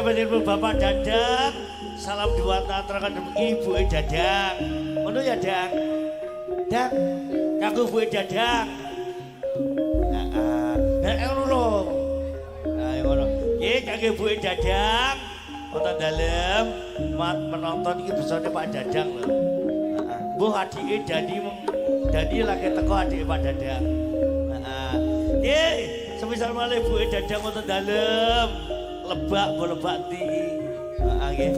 panjenengan Bapak Dadang, salam dua aturaken Ibu Dadang. Ngono ya, Dang. Dang, kanggo Ibu Dadang. Heeh. Heeh ngono lho. Nah, ngono. Nggih kanggo Ibu Dadang. Wonten dalem mat menonton iki besane Pak Dadang lho. Heeh. Mbuh adike Dani Dani lagi teko adike Pak Dadang. Heeh. Nggih, semisal malih Ibu Dadang wonten dalem. Lebak lebak ndi iki. Heeh nggih.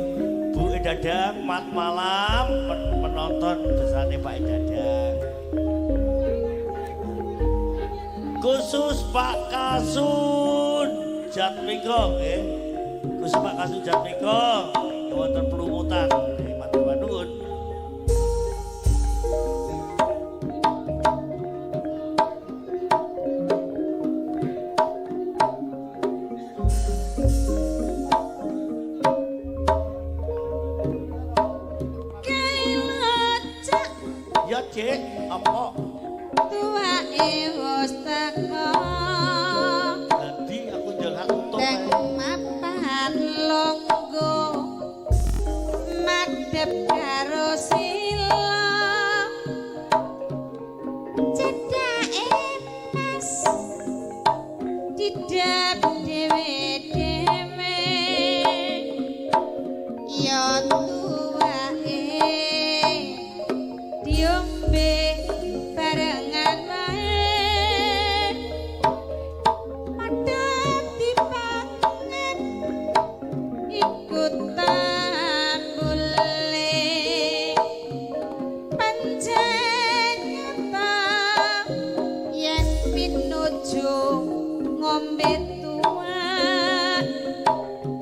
Bu Dadang mat malam menonton besane Pak Dadang. Khusus Pak Kasun Jatmiko nggih. Khusus Pak Kasun Jatmiko wonten Plumutan. Matur nuwun. Ya, Cik, apa? Tuwake wis teko. Dadi aku njaluk tutup. Nang mapan longgo madhep karo sila. Cedhake pas didhep dhewe-dhewe. Ya tuwake diombe barengan wae. Padha dipangan iku tambule. Pancen nyata yen pinuju ngombe tuak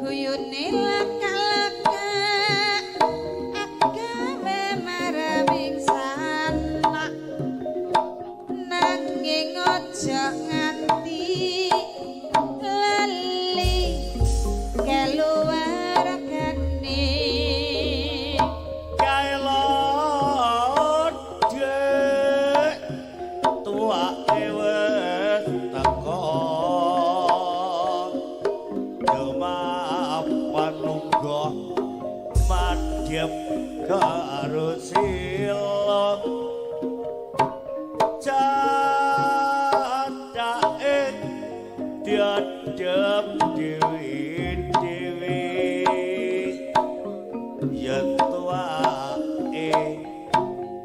guyune laka-laka agawe marang sanak nanging aja nganti lali keluargane. Kae lho, Dik, tuwake wis teko. Jumapan lungguh madhep karo sila. Candhake diadep dhewe-dhewe. Yen tuwake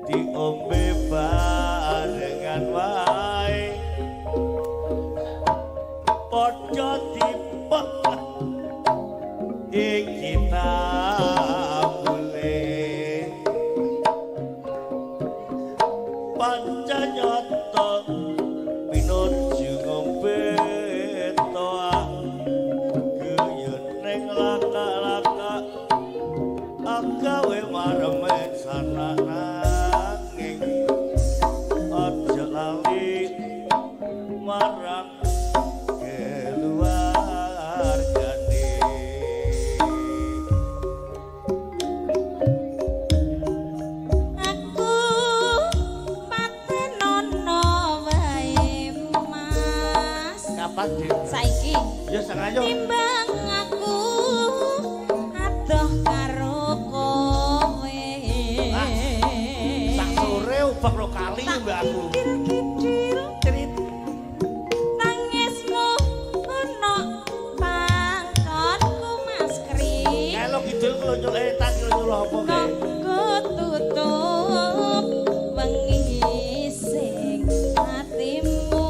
diombe barengan wae. Padha dipangan iki tambule. Pancen nyata pinuju ngombe toak guyune ning laka-laka agawe mareme sanak nanging aja lali marang keluargane. Aku patenono wae Mas. Kapan, Dik? Saiki Ya sangayo. timbang aku adoh karo kowe. Ah, sak sore ubak ro kali Tak mbak aku. kidil-kidil Cerit. tangismu ono pangkonku Mas Kri. Kae lo kidul klonyok etan klonyok apa kae? Kok tutup wengi sing atimu.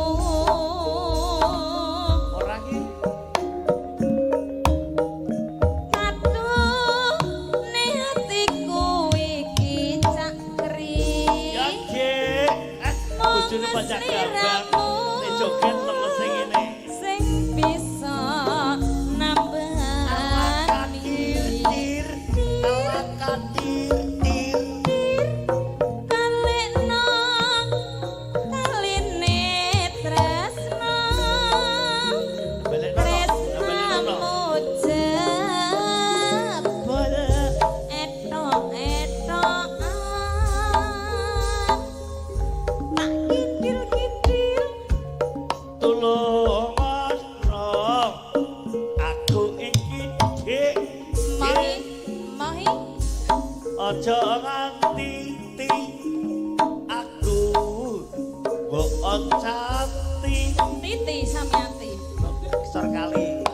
Ora ki. Matune atiku iki Cak Kri. Ya, Dik. Bojone pacak gambang. Nek joget lemese ngene. Sing bisa nambani. Tir, alaka tir tir. Talekno taline tresno. Balekno no, balekno no. Tresnamu jebul etok-etokan. Tak kidil-kidil Mbok oncati. Titi Samiati. Kesor kali.